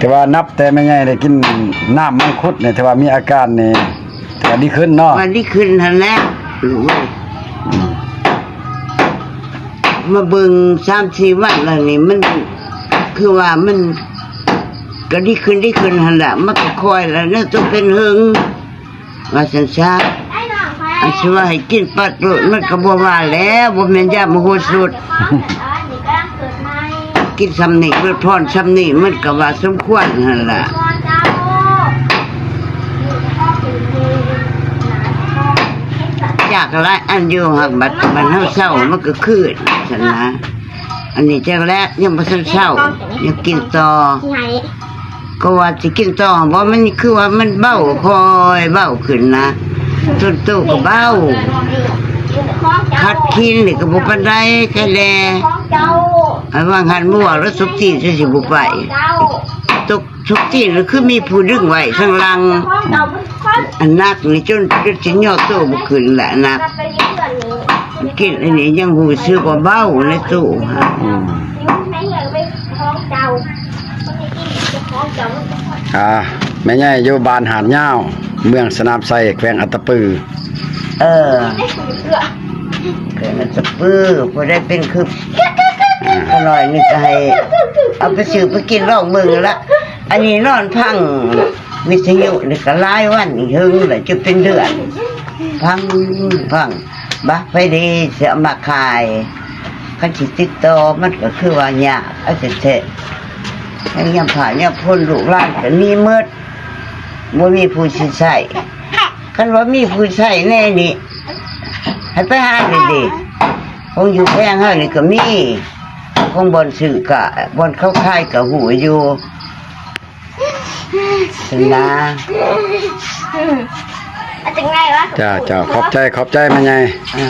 ແຕ່ວ່ານັບແຕ່ແມ່ໃຫຍ່ໄດ້ກິນນ້ຳມັງຄຸດນີ້ ຖືວ່າມີອາການນີ້ ຖືວ່າດີຂຶ້ນເນາະ. ວ່າດີຂຶ້ນຫັ້ນແຫຼະລູກເອີຍ. ອືມ ມາເບິ່ງສາມສີ່ວັນແລ້ວນີ້ ມັນຄືວ່າມັນກໍດີຂຶ້ນ ດີຂຶ້ນຫັ້ນລະ. ມັນກໍຄ່ອຍລະເນາະ ຕົວເປັນເຫິງ ວ່າຊັ້ນຊະ. ອັນຊິວ່າໃຫ້ກິນປັດໂລດ ມັນກໍບໍ່ວ່າແລ້ວ ບໍ່ແມ່ນຢາມະໂຫສົດ. ກິນຊ່ຳນີ້ ເພິ່ນພອນຊ່ຳນີ້ ມັນກໍວ່າສົມຄວນຫັ້ນລະ. ຢາກຫຼາຍອັນຢູ່ ຫາກບັດ ບັດເຮົາເຊົາ ມັນກໍຄືນຊັ້ນນະ. ອັນນີ້ຈັກແລະ ຍັງບໍ່ທັນເຊົາ ຍັງກິນຕໍ່. ກໍວ່າຊິກິນຕໍ່ ບໍ່ ມັນຄືວ່າມັນເບົາ ຄ່ອຍເບົາຂຶ້ນນະ. ຕົ້ນໂຕກໍເບົາ ຄັດຄີນນີ້ກໍບໍ່ປານໃດ ແຕ່ແລະ ໄອ້ວ່າງຫັ້ນໝວກແລ້ວ ສົກຕີນຊິບໍ່ໄປ ຕົກສົກຕີນ ຄືມີຜູ້ດຶງໄວ້ທາງຫຼັງ. ອັນໜັກນີ້ຈົນ ຈົນຊິຍໍໂຕບໍ່ຂຶ້ນແຫຼະ ໜັກ. ກິນອັນນີ້ຍັງຮູ້ສຶກວ່າເບົາໃນໂຕ. ອືມ ອ່າ ແມ່ໃຫຍ່ຢູ່ບ້ານຫາດຍາວ ເມືອງສະໜາມໄຊ ແຂວງອັດຕະປື. ເອີ ແຂວງອັດຕະປື ຜູ້ໃດເປັນຄື ອ່າ ຂ້ານ້ອຍນີ້ກໍໃຫ້ເອົາໄປຊື້ໄປກິນລອງເບິ່ງລະ. ອັນນີ້ນອນຟັງວິທະຍຸນີ້ກໍຫຼາຍວັນ ເຫິງລະ ຈົນເປັນເດືອນ ຟັງ ຟັງ. ບາ ໄປເດ້ ຊິເອົາມາຂາຍ. ຄັນຊິຕິດຕໍ່ມັນກໍຄືວ່າຍາກ ເອົາແທ້ໆ. ຍັງຍາມຟ້າຍາມຝົນ ລູກຫຼານກໍໜີໝົດ ບໍ່ມີຜູ້ຊິໃຊ້. ຄັນວ່າມີຜູ້ໃຊ້ແນ່ນີ້ ໃຫ້ໄປຫາເດ້. ຂອງຢູ່ແຂວງເຮົານີ້ກໍມີ ຂອງບ່ອນຊື້ກະ ບ່ອນເຂົາຂາຍກະຮູ້ຢູ່. ຊັ້ນນະ ອືມ ເອົາຈັ່ງໃດວະ? ເຈົ້າ ເຈົ້າ ຂອບໃຈ ຂອບໃຈແມ່ໃຫຍ່. ອ່າ